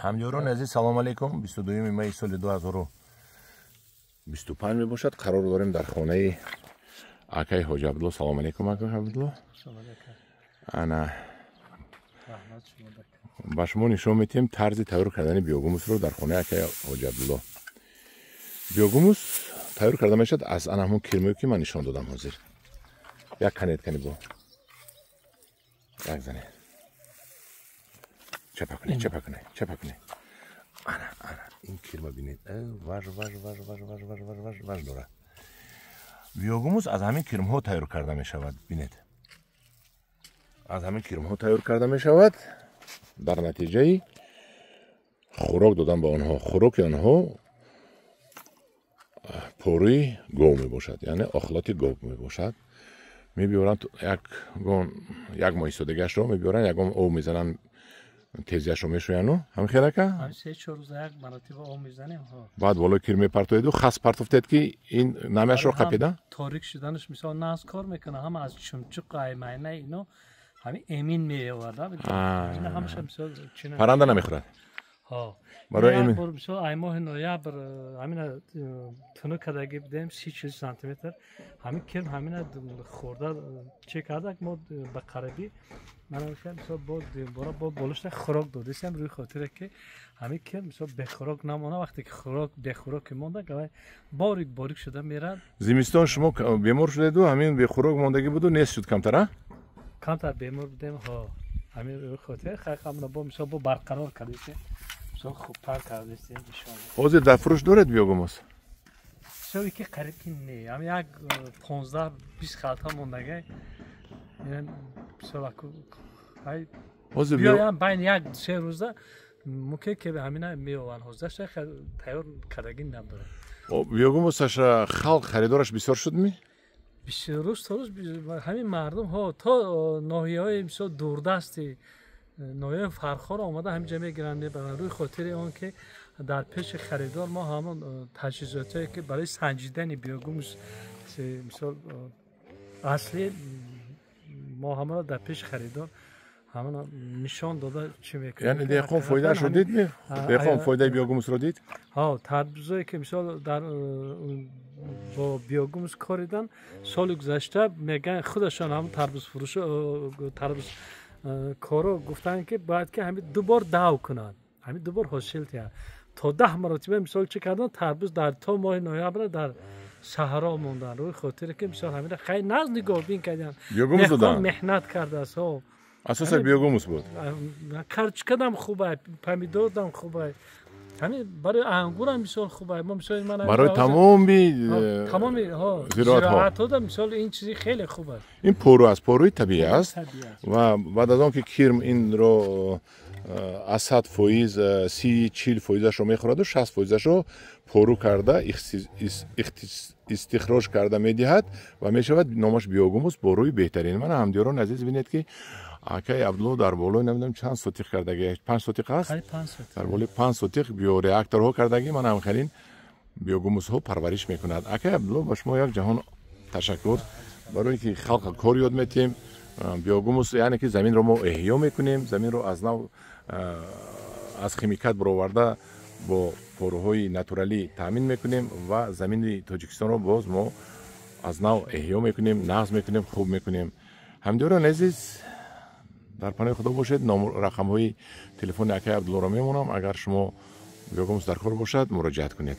Ҳамёрони азиз, салом алейкум. 22 май соли 2025 мебошад. Қарор дорем дар хонаи акаи Ҳоҷи Абдулло. Салом алейкум, акаи Абдулло. Ана ба шумо нишон медиҳем тарзи тайёр кардани биогумусро дар хонаи акаи Ҳоҷи Абдулло. Биогумус тайёр карда мешавад аз ана ҳамон кирмое, ки ман нишон додам ҳозир. Як канет кани, бо як зане чапа кунед, чапа кунед, чапа кунед. Ана, ана ин кирма бинед, важ важ важ важ важ важ важ важ важ дорад. Биогумус аз ҳамин кирмҳо тайёр карда мешавад. Бинед, аз ҳамин кирмҳо тайёр карда мешавад дар натиҷаи хӯрок додан ба онҳо. Хӯроки онҳо порӯи гов мебошад, яъне охлоти гов мебошад. Мебиёранд, ягон як моҳ истодагиашро мебиёранд, ягон об мезананд, тезиашро мешӯяну ҳамин хел, ака? Баъд болои кир мепартоеду хас партофтед, ки ин намяшро қапида. Торик шуданаш мисол наз кор мекунад, ҳама аз чумчуқ, аймайна, ино ҳамин эмин меовард. Парранда намехӯрад. Барои мисол ай моҳи ноябр ҳамина тунук кардагӣ будем, 30-40 сантиметр. Ҳамин кирм ҳамина хӯрда чӣ кардак, мо ба қарибӣ мисол бо дубора бо болошта хӯрок додисем, рӯи хотире ки ҳамин кирм мисол бехӯрок намона. Вақте ки хӯрок бехӯроки монда, борик борик шуда мерад. Зимистон шумо бемор шудеду, ҳамин бехӯрок мондагӣ буду, нест шуд камтар, а? Камтар бемор будем, ҳо. Ҳамин рӯи хотир ҳамина бо мисол бо барқарор кардисем, мисол хубтар кардисем, иншоалло. Ҳозир дар фурӯш доред биогумус? Мисол ки қариб ки не, ҳамин як 15-20 халта мондагай. Мисол биёям байни як се рӯза мумкин ки ҳамина меованд. Ҳозир тайёр кардагӣ надорам. Биогумусаш халқ харидораш бисёр шудми? Рӯз то рӯз ҳамин мардум ҳо то ноҳияҳои мисол дурдасти ноҳияи Фархор омада ҳаминҷа мегиранд, мебаранд, рӯи хотири он ки дар пеши харидор мо ҳамон таҷҳизотое, ки барои санҷидани биогумус мисол аслӣ, мо ҳамаро дар пеши харидор ҳамона нишон дода чӣ мекунем. Яъне деҳқон фоидаашро дид ми? Деҳқон фоидаи биогумусро дид? Ҳо, тарбузое ки мисол дар бо биогумус коридан соли гузашта, мегӯянд худашон, ҳамон тарбузфурӯш, тарбуз коро гуфтанд, ки бояд ки ҳамин ду бор дав кунанд, ҳамин ду бор ҳосил диҳанд. То 10 маротиба мисол чӣ кардан, тарбуз дар то моҳи ноябр дар саҳро мондан, рӯи хотире ки мисол ҳамина хай наз нигоҳбин карданд, меҳнат кардааст. Ҳо. Асосан биогумус буд. Карчкадам хубай, помидордам хубай, ҳамин барои ангурам мисол хубай. Мо мисол ман барои тамоми тамоми зироатҳо мисол ин чизи хеле хуб аст. Ин пору аст, поруи табиӣ аст ва баъд аз он ки кирм инро аз 100%, 30-40 фоизашро мехӯраду 60 фоизашро пору карда, истихроҷ карда медиҳад ва мешавад номаш биогумус, поруи беҳтарин. Мана, ҳамдиёрони азиз, бинед, ки акаи Абдулло дар болои намедонам чанд сотиқ кардаги, 5 сотиқ аст, дар болои 5 сотиқ биореакторҳо кардаги, ман ҳамхелин биогумусҳо парвариш мекунад. Акаи Абдулло, ба шумо як ҷаҳон ташаккур, барои ки халқ кор ёд метиҳем. Биогумус яъне ки заминро мо эҳё мекунем, заминро аз нав аз химикат бароварда, бо поруҳои натуралӣ таъмин мекунем ва замини Тоҷикистонро боз мо аз нав эҳё мекунем, нағз мекунем, хуб мекунем. Ҳамдиёрони азиз, дар паноҳи Худо бошед. Рақамҳои телефони акаи Абдуллоро мемонам, агар шумо биогумус дар кор бошад, муроҷиат кунед.